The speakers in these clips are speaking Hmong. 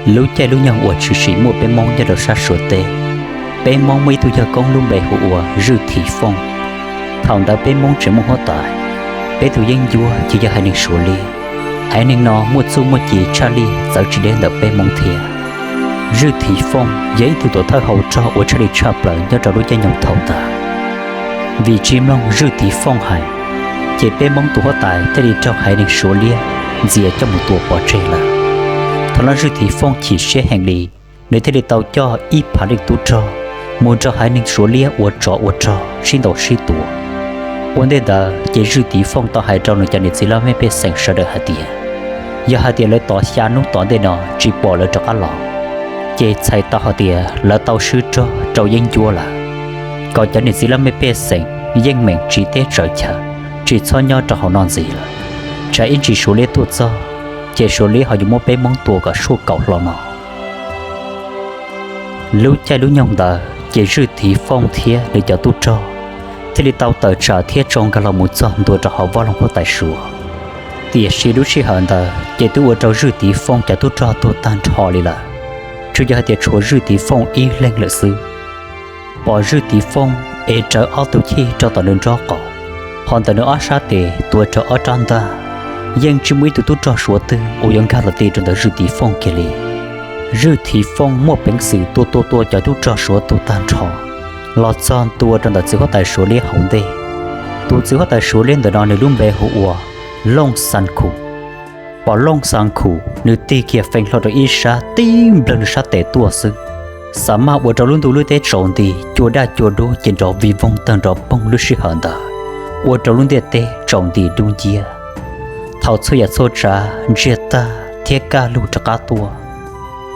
Lub caij lub nyoog uas tshwm sim muaj peb Hmoob nyob rau sab Suav teb, peb Hmoob muaj ib tug yawg koob lub npe hu ua Zwj Thiv Fooj. Thaum ntawd peb Hmoob tseem muaj huab tais, peb tus yeeb ncuab ces yog haiv neeg Suav liab. Haiv neeg no muaj txuj muaj ci tshaj lij txawv tsis deb ntawm peb Hmoob thiab. Zwj Thiv Fooj yog ib tug tuam thawj hau rog uas tshaj lij tshaj plaws nyob rau lub caij nyoog thaum ntawd. Vim tsis mloog Zwj Thiv Fooj hais, ces peb Hmoob tus huab tais thiaj li raug haiv neeg Suav liab ntxias coj mus tua pov tseg lawm. Thaum no Zwj Thiv Fooj chim siab heev li, nws thiaj li tau coj ib phav leej tub rog mus nrog haiv neeg Suav liab ua tsov ua rog sib ntaus sib tua. Ua ntej ntawd ces Zwj Thiv Fooj tau hais rau nws cov niam txiv laj mej pej xeem sawv daws hais tias, yog hais tias lawv tos xya hnub tom ntej no tsis pom lawv rov qab los, ces txhais tau hais tias lawv tau swb rog rau yeeb ncuab lawm. Kom cov niam txiv laj mej pej xeem yeej meem tsiv teb tsaws chaw, tsis txhob nyob rau hauv no ntxiv lawm, tsam ib ntsis Suav liab tuaj txog, ces Suav liab ho yuav muab peb Hmoob tua kom suaj kaum hlo no. Lub caij lub nyoog ntawd ces Zwj Thiv Fooj thiab nws cov tub rog thiaj li tau tawm tsam thiab tso nkag los mus txog ntua rau hauv vaj loog huab tais Suav. Tiam sis lub sij hawm ntawd ces twb ua rau Zwj Thiv Fooj cov tub rog tuag tag nrho li lawm, tsuas yog hais tias tshuav Zwj Thiv Fooj ib leeg lawm xwb. Pom Zwj Thiv Fooj ev rawv ob tug chij rau tom nws nrob qaum, ho ntawm nws ob sab tes tuav rawv ob rab ntaj, yeej tsis muaj ib tug tub rog Suav twg uas yuav nkag los ti rau ntawm Zwj Thiv Fooj kiag li. Zwj Thiv Fooj muaj peev xwm tua tua tua cov tub rog Suav tuag tag nrho, los txog ntua rau ntawm txiv huab tais Suav liab hauv ntej. Tus txiv huab tais Suav liab ntawm no nws lub npe hu ua Looj Xas Khum. Pom Looj Xas Khum nws tig kiag feej hlo rau ib sab tib nplawg nws sab tes tuaj xwb, xa maj ua rau lub ntuj lub teb tsaus nti cua daj cua dub ces nrov vij voog tawg nrov poog lub sij hawm ntawd, ua rau lub ntiaj teb tsaus nti dub nciab. Thaum txhua yam txhua tsav ntsiag tag thiab kaj lug rov qab tuaj,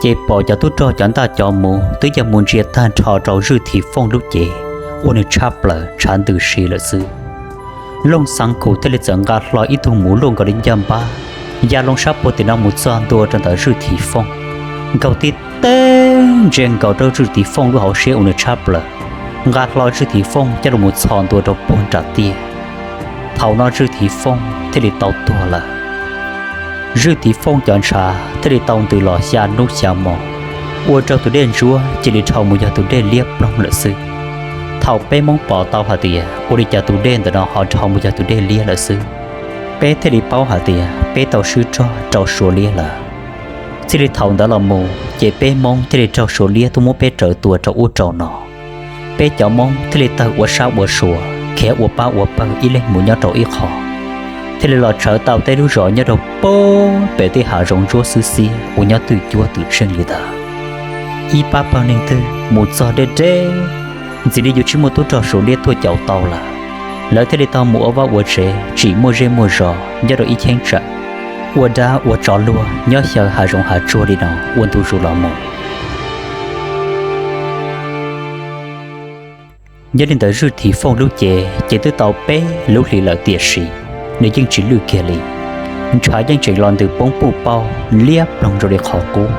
ces pom cov tub rog cov ntaj cov muv twb ya mus ntsia tag nrho rau Zwj Thiv Fooj lub cev uas nws tshab plaws tshav ntws si lawm xwb. Looj Xas Khum thiaj li txawm nqa hlo ib tug muv luaj nkaus li ncaj npab, ya loo sab puag tim no mus txog ntua rau ntawm Zwj Thiv Fooj, nkaug tib teg ntsia nkaus rau Zwj Thiv Fooj lub hauv siab uas nws tshab plaws, nqa hlo Zwj Thiv Fooj coj los mus txhos ntua rau puag nram tiaj. Thaum no Zwj Thiv Fooj thiaj li tau tuag lawm. Zwj Thiv Fooj cov ntshav thiaj li tau ntws los xya hnub xya hmo, ua rau tus dej ntsuab cia li dhau mus yog tus dej liab ploog lawm xwb. Thaum peb Hmoob pom tau hais tias ua li cas tus dej ntawm no ho dhau mus yog tus dej liab lawm xwb, peb thiaj li paub hais tias peb tau swb rog rau Suav liab lawm. Txij li thaum ntawd los mus ces peb Hmoob thiaj li raug Suav liab tuaj muab peb raws tua rau ub rau no. Peb cov Hmoob thiaj li tawg ua sab ua sua, khiav ua pab ua pawg ib leeg mus nyob rau ib qho, thiaj li los tshawv tau tej lub zos nyob rau puag pem tej hav zoov ntsuab xwb xiab uas nyob twj cuab twm tseej li ntawd. Ib pab pawg neeg twg mus txog deb deb, ntxim li yuav tsis muaj tub rog Suav liab tuaj caum tau lawm, lawv thiaj li tau mus ua vaj ua tsev tsim muaj zej muaj zos nyob rau ib cheeb tsam, ua dab ua tsov luag nyob xyaw hav zoov hav tsuag li no ua ntu zus los mus. Nyob li ntawd Zwj Thiv Fooj lub cev ces twb tau peb lub hlis lawm tiam sis nws yeej tsis lwj kiag li. Ntshav yeej tseem los ntws poob puj pauj liab ploog zoo li qhov qub.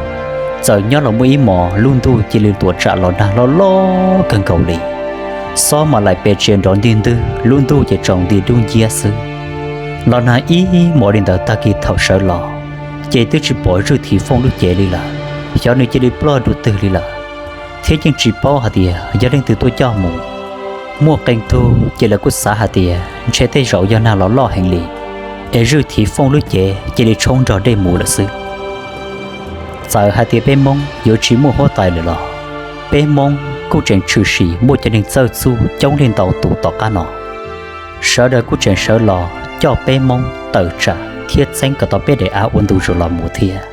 Txawm nyob los muaj ib hmos lub ntuj cia li tuam tsam los nag loj loj kawg nkaus li. Xob mas laim pes tsia nrov ntig ntwg, lub ntuj ces tsaus nti dub nciab xwb. Los nag ib hmos li ntawd tag kis thaum sawv los, ces twb tsis pom Zwj Thiv Fooj lub cev li lawm, xyov nws cia li ploj dua twg li lawm. Thiab yeej tsis paub hais tias yog leej twg tuaj coj mus. Muaj qee tug ces lawv kuj xav hais tias ntshe tej zaum yog nag los loj heev li, es Zwj Thiv Fooj lub cev cia li tshoob nrog dej mus lawm xwb. Txawm hais tias peb Hmoob yuav tsis muaj huab tais lawm los, peb Hmoob kuj tseem tshwm sim muaj cov neeg txawj txuj coob leej ntau tus tom qab no. Sawv daws kuj tseem sawv los coj peb Hmoob tawm tsam thiab txeeb kom tau peb daim av ua ntu zus los mus thiab.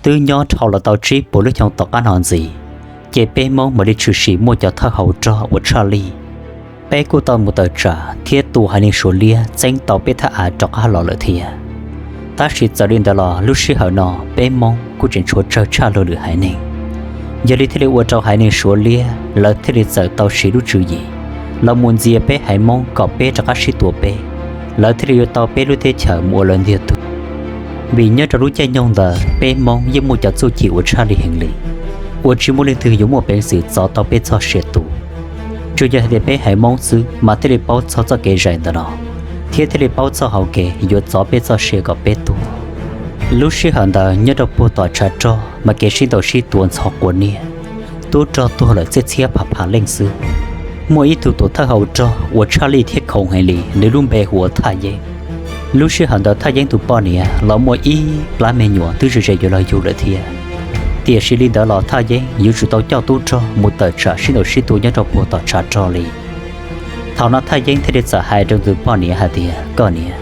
Twb nyob dhau los tau tsib puas lub xyoo tom qab no ntxiv, ces peb Hmoob mam li tshwm sim muaj cov thawj hauv rog uas tshaj lij. Peb kuj tau mus tawm tsam thiab tua haiv neeg Suav liab txeeb tau peb thaj av rov qab los lawm thiab. Tab sis txawm li ntawd los lub sij hawm no peb Hmoob kuj tseem tshuav tsawg tshaj luag lwm haiv neeg. Yog li thiaj li ua rau haiv neeg Suav liab lawv thiaj li txawm tau siv lub tswv yim los mus ntxias peb haiv Hmoob kom peb rov qab sib tua peb, lawv thiaj li yuav tau peb lub teb chaws mus ua lawv ntiag tug. Vim nyob rau lub caij nyoog ntawd peb Hmoob yeej muaj cov txuj ci uas tshaj lij heev li, uas tsis muaj leej twg yuav muaj peev xwm txov tau peb txoj sia tua. Tsuas yog hais tias peb haiv Hmoob xwb mas thiaj li paub txog txoj kev zais ntawm no, thiab thiaj li paub txoj hauv kev yuav txov peb txoj sia kom peb tuag. Lub sij hawm ntawd nyob rau puag tom tshav rog mas kev sib ntaus sib tua ntxhov quav niab, tub rog tuag lawm txhiab txhiab phav phav leej xwb. Muaj ib tug tuam thawj hauv rog uas tshaj lij thiab khoom heev li, nws lub npe hu ua Thaj Yeeb. Lub sij hawm ntawd Thaj Yeeb tus poj niam los muaj ib plab me nyuam twb ze ze yuav los yug lawm thiab. Tiam sis li ntawd los Thaj Yeeb yuav tsum tau coj tub rog mus tawm tsam sib ntaus sib tua nyob rau puag tom tshav rog li. Thaum no Thaj Yeeb thiaj li txawm hais rau tus poj niam hais tias, Koj niam,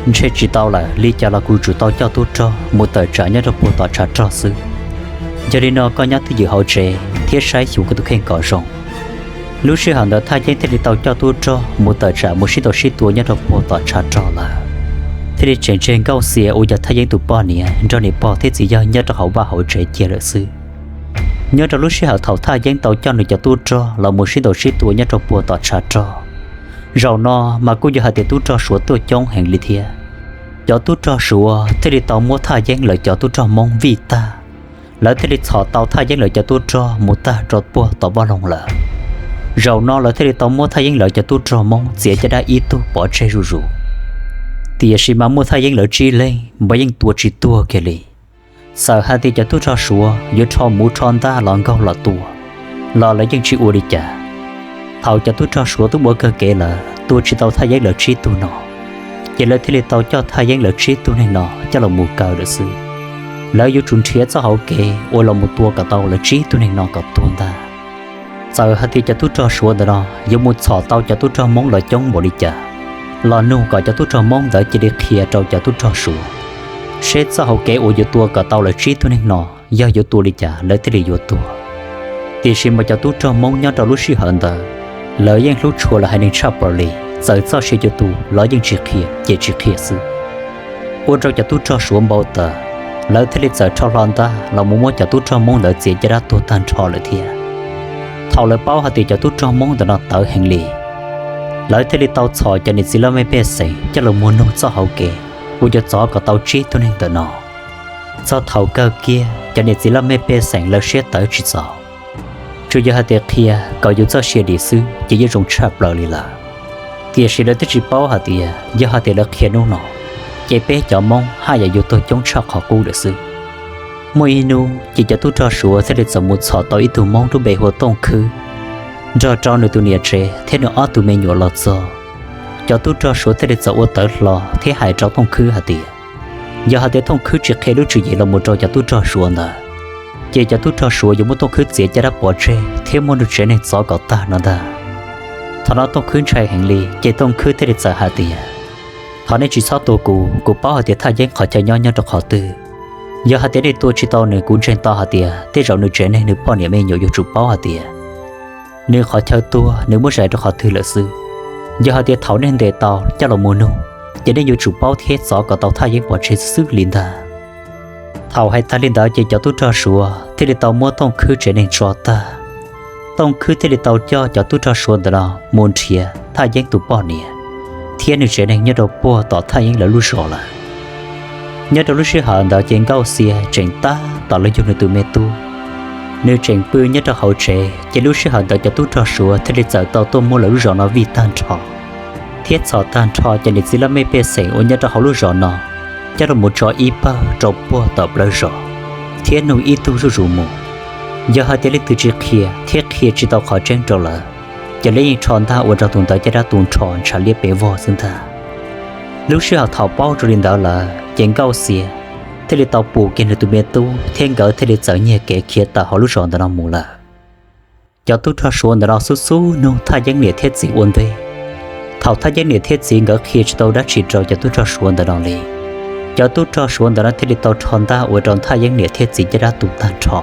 ntshe tsis tau lawm, li cas los kuv tsum tau coj tub rog mus tawm tsam nyob rau puag tom tshav rog xwb. Yog li no koj nyob twj ywm hauv tsev thiab saib xyuas koj tus kheej kom zoo. Lub sij hawm ntawd Thaj Yeeb thiaj li tau coj tub rog mus tawm tsam mus sib ntaus sib tua nyob rau puag tom tshav rog lawm, thiaj li tseem tseg Nkauj Xia uas yog Thaj Yeeb tus poj niam nrog niam pog thiab txiv yawg nyob rau hauv vaj hauv tsev cia lawm xwb. Nyob rau lub sij hawm thaum Thaj Yeeb tau coj nws cov tub rog los mus sib ntaus sib tua nyob rau puag tom tshav rog, zaum no mas kuj yog hais tias tub rog Suav tuaj coob heev li thiab. Cov tub rog Suav thiaj li tau muab Thaj Yeeb lawv cov tub rog Hmoob vij tag, lawv thiaj li txhom tau Thaj Yeeb lawv cov tub rog mus tag rau puag tom vaj loog lawm. Zaum no lawv thiaj li tau muab Thaj Yeeb lawv cov tub rog Hmoob txiav caj dab ib tug pov tseg zuj zus. Tiam sis mas muaj Thaj Yeeb lawv tsib leeg mas yeej tua tsis tuag kiag li. Txawm hais tias cov tub rog Suav yuav rho muv rho ntaj los nkaug los tua, los lawv yeej tsis ua li cas. Thaum cov tub rog Suav twb ua kawg kev lawm tua tsis tau Thaj Yeeb lawv tsib tug no, ces lawv thiaj li tau coj Thaj Yeeb lawv tsib tug neeg no coj los mus kaw lawm xwb. Lawv yuav tsum nrhiav txoj hauv kev uas los mus tua kom tau lawv tsib tug neeg no kom tuag ntag. Txawm hais tias cov tub rog Suav ntawm no yuav mus txhom tau cov tub rog Hmoob los coob npaum li cas, los nug kom cov tub rog Hmoob ntawd cia li qhia rau cov tub rog Suav, seb txoj hauv kev uas yuav tua kom tau lawv tsib tug neeg no yog yuav tua li cas lawv thiaj li yuav tuag. Tiam sis mas cov tub rog Hmoob nyob rau lub sij hawm ntawd, lawv yeej hlub tshua lawv haiv neeg tshaj plaws li, txawm txoj sia yuav tu los yeej tsis qhia ces tsis qhia xwb. Ua rau cov tub rog Suav npau taws, lawv thiaj li txawm rho hlo ntaj los mus muab cov tub rog Hmoob ntawd txiav caj dab tuag tag nrho lawm thiab. Thaum lawv paub hais tias cov tub rog Hmoob ntawm no tawv heev li, lawv thiaj li tau txhom cov niam txiv laj mej pej xeem coj los mus nug txoj hauv kev uas yuav txov kom tau tsib tug neeg ntawm no. Txog thaum kawg kiag cov niam txiv laj mej pej xeem lawv siab tawv tsis txaus, tsuas yog hais tias qhia kom yus txoj sia dim xwb ces yeej zoo tshaj plaws li lawm. Tiam sis lawv twb tsis paub hais tias yog hais tias lawv qhia hnub no, ces peb cov Hmoob haj yam yuav tuag coob tshaj qhov qub lawm xwb. Muaj ib hnub ces cov tub rog Suav thiaj li txawm mus txhom tau ib tug Hmoob lub npe hu ua Tooj Khwb nrog rau nws tus niam tsev thiab nws ob tug me nyuam los txog. Cov tub rog Suav thiaj li txawm ua tawv hlo thiab hais rau Tooj Khwb hais tias, yog hais tias Tooj Khwb tsis qhia lub tswv yim los mus rau cov tub rog Suav ntawd, ces cov tub rog Suav yuav muab Tooj Khwb txiav caj dab pov tseg thiab muab nws tsev neeg txov kom tag no ntag. Thaum no Tooj Khwb ntshai heev li ces Tooj Khwb thiaj li txawm hais tias, thov nej tsis txhob tua kuv, kuv paub hais tias Thaj Yeeb qhov chaw nyob nyob rau qhov twg. Yog hais tias nej tua tsis tau nws, kuv ntseeg tau hais tias tej zaum nws tsev neeg nws poj niam me nyuam yuav tsum paub hais tias nws qhov chaw tuag nws muab zais rau qhov twg lawm xwb. Yog hais tias thaum nej ntes tau coj los mus nug, ces nej yuav tsum paub thiab txov kom tau Thaj Yeeb pov tseg xwb li ntag. Thaum hais tag li ntawd ces cov tub rog Suav thiaj li tau muab Tooj Khwb tsev neeg tso tag. Tooj Khwb thiaj li tau coj cov tub rog Suav ntawm no mus nrhiav Thaj Yeeb tus poj niam thiab nws tsev neeg nyob rau puag tom Thaj Yeeb lawv lub zos lawm. Nyob rau lub sij hawm ntawd ces Nkauj Xia tseem tab tom los yug nws tus me tub, nws tseem pw nyob rau hauv tsev. Ces lub sij hawm ntawd cov tub rog Suav thiaj li txawm tau tuaj muab lawv lub zos no vij tag nrho thiab txhom tag nrho cov niam txiv laj mej pej xeem uas nyob rau hauv lub zos no coj los mus tso ib pawg rau puag tom plawv zos thiab nug ib tug zuj zus mus. Yog hais tias leej twg tsis qhia thiab qhia tsis tau qhov tseeb rau lawv, ces lawv yeej rho ntaj ua rau tus ntawd caj dab tu nrho ntshav liab pes vog xwb ntag. Lub sij hawm thaum paub rau li ntawd lawm ces Nkauj Xia thiaj li tau pum kiag nws tus me tub thiab nkawd thiaj li txawm nyiag kev khiav tawm hauv lub zos ntawm no mus lawm. Cov tub rog Suav ntawm no xub xub nug Thaj Yeeb niam thiab txiv ua ntej. Thaum Thaj Yeeb niam thiab txiv nkawd qhia tsis tau dab tsi rau cov tub rog Suav ntawm no li, cov tub rog Suav ntawm no thiaj li tau rho ntaj ua rau Thaj Yeeb niam thiab txiv caj dab tu tag nrho,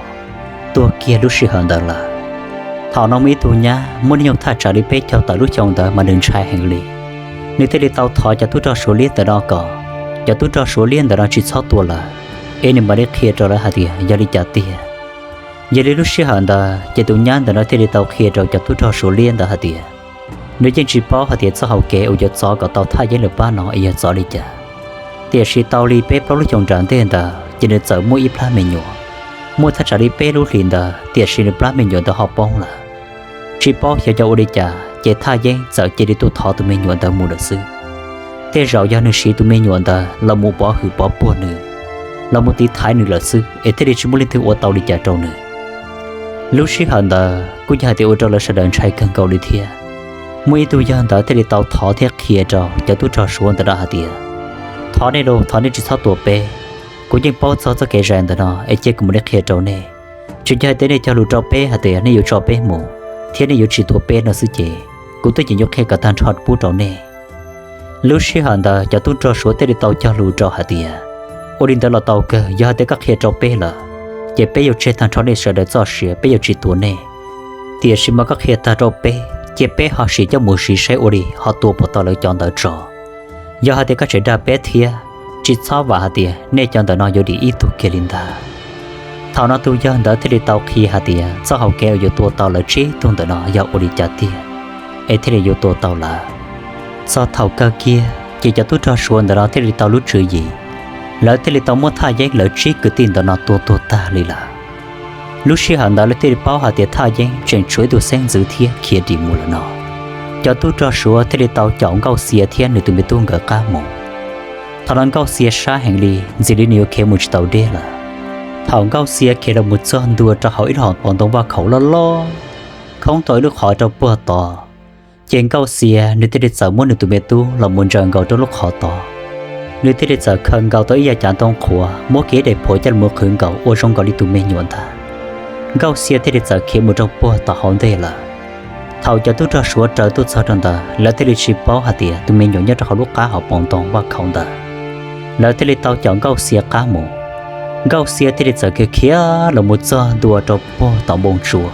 tuag kiag lub sij hawm ntawd lawm. Thaum no muaj ib tug nyab muaj hnub nyoog thaj tsam li peb caug tawm lub xyoo ntawd mas nws ntshai heev li. Nws thiaj li tau thov cov tub rog Suav liab ntawm no kom cov tub rog Suav liab ntawm no tsis txhob tua lawm, es nws mam li qhia rau lawv hais tias yog li cas tiag. Yog li lub sij hawm ntawd ces tus nyab ntawm no thiaj li tau qhia rau cov tub rog Suav liab ntawd hais tias nws yeej tsis paub hais tias txoj hau kev uas yuav txov kom tau thaj yeeb lawm pab no es yog txov li cas. Tiam sis tau li peb plaub lub xyoo nram ntej ntawd ces nws txawm muaj ib plab me nyuam, muaj thaj tsam li peb lub hlis ntawd, tiam sis nws plab me nyuam ntawd ho poob lawm. Tsis paub xyov yog ua li cas ces thaj yeeb txawm cia li tuaj thov tus me nyuam ntawd mus lawm xwb. Tej zaum yog nws siv tus me nyuam ntawd los mus pov hwm pov puag nws, los mus tiv thaiv nws lawm xwb es thiaj li tsis muaj leej twg ua tau li cas rau nws. Lub sij hawm ntawd kuj yog hais tias ua rau lawv sawv daws ntshai kawg nkaus li thiab. Muaj ib tug yawg ntawd thiaj li tau thov thiab qhia rau cov tub rog Suav ntawm no hais tias thov nej los thov nej tsis txhob tua peb. Kuv yeej paub txog txoj kev zais ntawm no es cia kuv mam li qhia rau nej. Tsis yog hais tias nej cog lus rau peb hais tias nej yuav tso peb mus thiab nej yuav tsis tua peb no xwb ces kuv twb tseem yuav qhia kom tag nrho pub rau nej. Lub sij hawm ntawd cov tub rog Suav thiaj li tau cog lus rau hais tias ua li ntawd los tau kawg, yog hais tias koj qhia rau peb lawm ces peb yuav tseg tag nrho nej sawv daws txoj sia, peb yuav tsis tua nej. Tiam sis mas koj qhia tag rau peb ces peb ho sim coj mus siv saib ua li ho tua puas tau lawv cov ntawd tso. Yog hais tias koj tseem dag peb thiab, tsis txhob vam hais tias nej cov ntawm no yuav dim ib tug kiag li ntag. Thaum no tus yawg ntawd thiaj li tau qhia hais tias txoj hau kev uas yuav tua tau lawv tsib tug ntawm no yog ua li cas tiag, es thiaj li yuav tua tau lawv. Txog thaum kawg kiag ces cov tub rog Suav ntawm no thiaj li tau lub tswv yim, lawv thiaj li tau muab thaj yeeb lawv tsib kwv tij ntawm no tua tuag tag li lawm. Lub sij hawm ntawd lawv thiaj li paub hais tias thaj yeeb tseem tshuav ib tug xeeb ntxwv thiab khiav dim mus lawm no. Cov tub rog Suav thiaj li tau caum Nkauj Xia thiab nws tus me tub nkawd qab mus. Thaum no Nkauj Xia sab heev li, ntxim li nws yuav khiav mus tsis tau deb lawm. Thaum Nkauj Xia khiav los mus txog ntua rau hauv ib lub hauv paus ntoo vaj khaum loj loj, khoob tau ib lub qhov rau puag tod, ces Nkauj Xia nws thiaj li txawm muab nws tus me tub los mus ntsaws nkaus rau lub qhov tod. Nws thiaj li txawm khaws nkaus tau ib yav cav ntoo qhuav, muab kiag ib daim phuam coj los qhwv nkaus ua zoo nkaus li tus me nyuam ntag. Nkauj Xia thiaj li txawm khiav mus rau puag tom hauv ntej lawm. Thaum cov tub rog Suav raws tuaj txog rau ntawd, lawv thiaj li tsis paub hais tias tus me nyuam nyob rau hauv lub qab hauv paus ntoo vaj khaum ntawd. Lawv thiaj li tau caum Nkauj Xia qab mus. Nkauj Xia thiaj li txawm khiav khiav los mus txog ntua rau puag tom npoo tsua.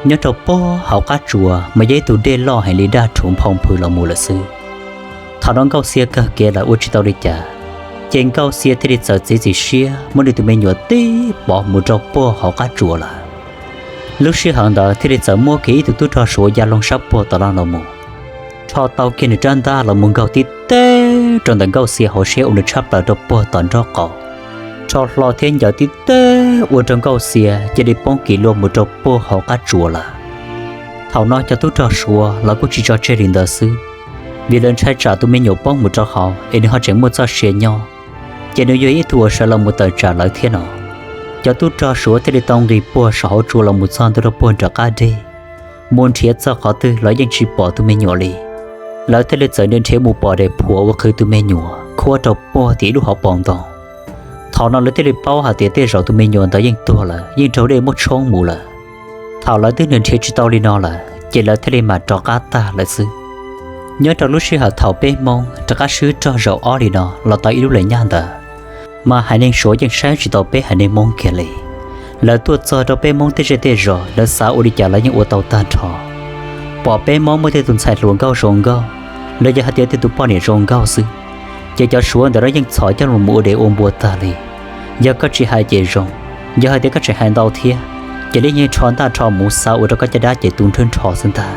Nyob rau puag hauv qab tsua mas yog ib tug dej loj heev li daj rhuv nphau nphwv los mus lawm xwb. Thaum no Nkauj Xia kawg kev lawm ua tsis tau li cas, ces Nkauj Xia thiaj li txawm txiav txim siab muab nws tus me nyuam tib pov mus rau puag hauv qab tsua lawm. Lub sij hawm ntawd thiaj li txawm muab kiag ib tug tub rog Suav ya loo sab puag tom no los mus, rho tau kiag nws rab ntaj los mus nkaug tib teg rau ntawm Nkauj Xia hauv siab ua nws tshab plaws rau puag tom nraub qaum, rho hlo thiab ncaws tib teg ua rau Nkauj Xia cia li poob kiag luaj mus rau puag hauv qab tsua lawm. Thaum no cov tub rog Suav los kuj tsis tso tseg li ntawd xwb, vim lawv ntshai tsam tus me nyuam poob mus rau hauv es nws ho tseem muaj txoj sia nyob, ces nws yog ib tug uas sawv los mus tawm tsam lawv thiab no. Cov tub rog Suav thiaj li tau nqis puag saum hauv tsua los mus txog ntua rau puag nram qab deg, mus nrhiav txog qhov twg los yeej tsis pom tus me nyuam li. Lawv thiaj li txawm nrhiav mus pom daim phuam uas qhwv tus me nyuam khuab rau puag tim ib lub hauv paus ntoo. Thaum no lawv thiaj li paub hais tias tej zaum tus me nyuam ntawd yeej tuag lawm, yeej raug dej muab tshoob mus lawm. Thaum lawv twb nrhiav tsis tau li no lawm ces lawv thiaj li mam rov qab tag lawm xwb. Nyob rau lub sij hawm thaum peb Hmoob rov qab swb rog zaum ob li no los tau ib lub lawm nyaj ntawd, mas haiv neeg Suav yeej saib tsis tau peb haiv neeg Hmoob kiag li. Lawv tuaj txog rau peb Hmoob tej zej tej zos, lawv xav ua li cas lawv yeej ua tau tag nrho. Pom peb Hmoob muaj tej tus ntxhais hluas nkauj zoo nkauj, los yog hais tias tej tus poj niam zoo nkauj xwb, ces cov Suav ntawm no yeej txhom coj los mus ua dev ua npua tag li. Yog koj tsis hais ces zoo, yog hais tias koj tseem hais ntau thiab, ces lawv yeej rho ntaj rho muv xav ua rau koj caj dab ces tu nrhawb nrho xwb ntag.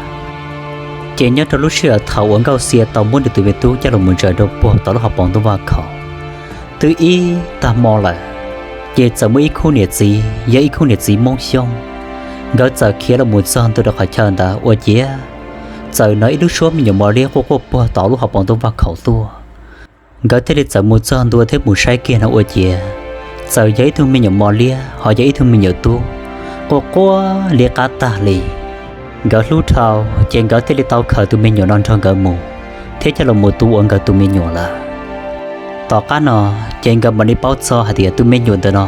Ces nyob rau lub sij hawm thaum uas Nkauj Xia tau muab nws tus me tub coj los mus ntsaws rau puag tom lub hauv paus ntoo vaj khaum, twb ib tag hmo lawm, ces txawm muaj ib khub niam txiv, yog ib khub niam txiv Hmoob Xyooj, nkawd txawm khiav los mus txog ntua rau qhov chaw ntawd ua ciav txawm hnov ib lub suab me nyuam mos liab quaj quaj puag tom lub hauv paus ntoo vaj khaum tuaj. Nkawd thiaj li txawm mus txog ntua thiab mus saib kiag no ua ciav txawm yog ib tug me nyuam mos liab ho yog ib tug me nyuam tub quaj quaj liab qab tag li. Nkawd hlub dhau, ces nkawd thiaj li tau khaws tus me nyuam no nrog nkawd mus, thiab coj los mus tu ua nkawd tus me nyuam lawm. Tom qab no, ces nkawd mam li paub txog hais tias tus me nyuam ntawm no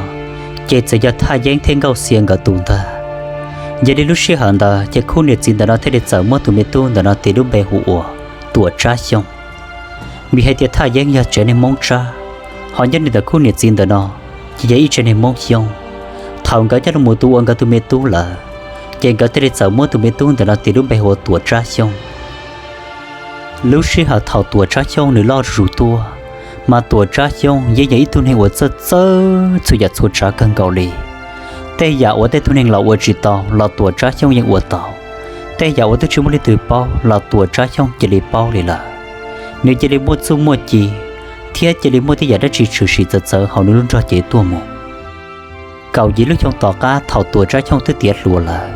ces txawm yog Thaj Yeeb thiab Nkauj Xia nkawd tu ntag. Yog li lub sij hawm ntawd ces khub niam txiv ntawm no thiaj li txawm muab tus me tub ntawm no tis lub npe hu ua Tuam Tsab Xyooj, vim hais tias Thaj Yeeb yog tsev neeg Hmoob Tsab, ho nyob li ntawm khub niam txiv ntawm no ces yog ib tsev neeg Hmoob Xyooj. Thaum nkawd coj los mus tu ua nkawd tus me tub lawm, Ces nkawd thiaj li txawm muab tus me tub ntawm no tis lub npe hu ua Tuam Tsab Xyooj. Lub sij hawm thaum Tuam Tsab Xyooj nws loj zuj zus tuaj, mas Tuam Tsab Xyooj yeej yog ib tug neeg uas txawj txawj txhua yam txhua tsav kawg nkaus li. Tej yam uas tej tug neeg laus ua tsis tau los Tuam Tsab Xyooj yeej ua tau. Tej yam uas twb tsis muaj leej twg paub los Tuam Tsab Xyooj cia li paub li lawm. Nws cia li muaj txuj muaj ci, thiab cia li muaj tej yam dab tsi tshwm sim txawv txawv hauv nws lub nrog cev tuaj mus. Kaum yim lub xyoo tom qab thaum Tuam Tsab Xyooj twb tiav hluas lawm,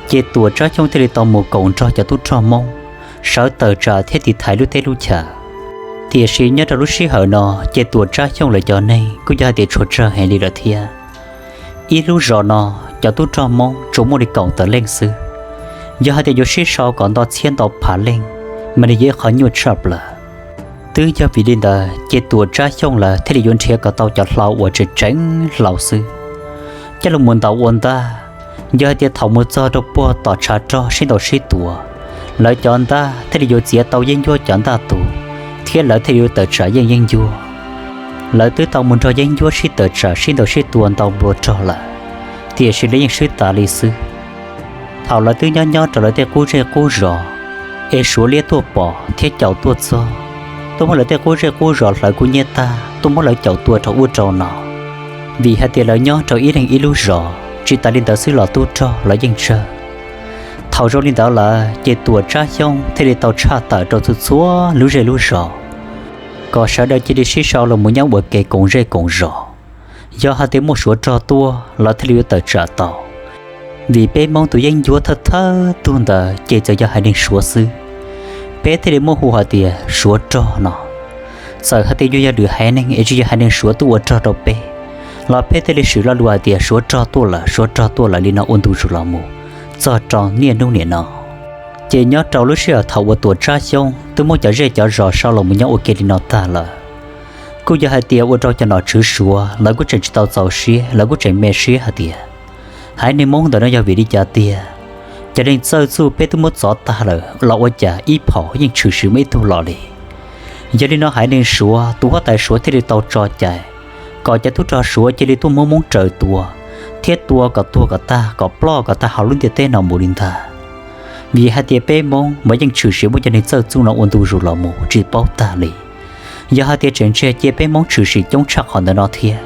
ces Tuam Tsab Xyooj thiaj li tau mus koom nrog cov tub rog Hmoob sawv tawm tsam thiab tiv thaiv lub teb lub chaw. Tiam sis nyob rau lub sij hawm no, ces Tuam Tsab Xyooj lawv cov neeg kuj yog hais tias tshuav tsawg heev li lawm thiab. Ib lub zos no, cov tub rog Hmoob tsuas muaj li kaum tawm leej xwb. Yog hais tias yuav sib sau kom nto txhiab nto phav leej, mas nws yog ib qho nyuaj tshaj plaws. Twb yog vim li ntawd ces Tuam Tsab Xyooj lawv thiaj li yuav nrhiav kom tau cov hlau uas tseem tseem hlau xwb coj los mus ntaus ua ntaj. Yog hais tias thaum mus txog rau puag tom tshav rog sib ntaus sib tua, lawv cov ntaj thiaj li yuav txiav tau yeeb ncuab cov ntaj tus, thiab lawv thiaj li yuav tawm tsam yeej yeeb ncuab. Lawv twb tau mus nrog yeeb ncuab sib tawm tsam sib ntaus sib tua ntau nplua rog lawm, tiam sis lawv yeej swb tas li xwb. Thaum lawv twb nyob nyob rau lawv tej qub zej qub zos, es Suav liab tuaj pom thiab caum tuaj txog, tuaj muab lawv tej qub zej qub zos hlawv kub nyiab tag tuaj muab lawv caum tua rau ub rau no. Vim hais tias lawv nyob rau ib leeg ib lub zos, tsis tas li ntawd xwb los tub rog lawv yeej tsawg. Thaum zoo li ntawd lawm ces Tuam Tsab Xyooj thiaj li tau tshaj tawm rau txhua txhua lub zej lub zos, kom sawv daws cia li sib sau los mus nyob ua ke koom zej koom zos. Yog hais tias muaj Suav rog tuaj lawv thiaj li yuav tawm tsam tau. Vim peb Hmoob tus yeeb ncuab thawj thawj tug ntawd ces txawm yog haiv neeg Suav xwb, peb thiaj li muaj hu hais tias Suav rog no. Txawm hais tias yuav yog lwm haiv neeg es tsis yog haiv neeg Suav tuaj ua rog rau peb, los peb thiaj li swm lo lus hais tias Suav rog tuaj lawm, Suav rog tuaj lawm li no ua ntu zus los mus txog rau niaj hnub nim no. Ces nyob rau lub sij hawm thaum uas Tuam Tsab Xyooj twb muab cov zej cov zos sau los mus nyob ua ke li no tag lawm, kuj yog hais tias ua rau cov nom tswv Suav lawv kuj tseem tsis tau txaus siab, lawv kuj tseem me siab hais tias, haiv neeg Hmoob ntawm no yog vim li cas tiag? Cov neeg txawj txuj peb twb muab txov tag lawm los ua cas ib phaum yeej tshwm sim muaj ib tug los li? Yog li no haiv neeg Suav tus huab tais Suav thiaj li tau tso cai kom cov tub rog Suav cia li tuaj muab Hmoob raws tua, thiab tua kom tuag kom tag, kom ploj kom tag hauv lub ntiaj teb no mus li ntag. Vim hais tias peb Hmoob mas yeej tshwm sim muaj cov neeg txawj txuj no ua ntu zus los mus tsis paub tag li. Yog hais tias tseem ntshe cia peb Hmoob tshwm sim coob tshaj qhov ntawd no thiab,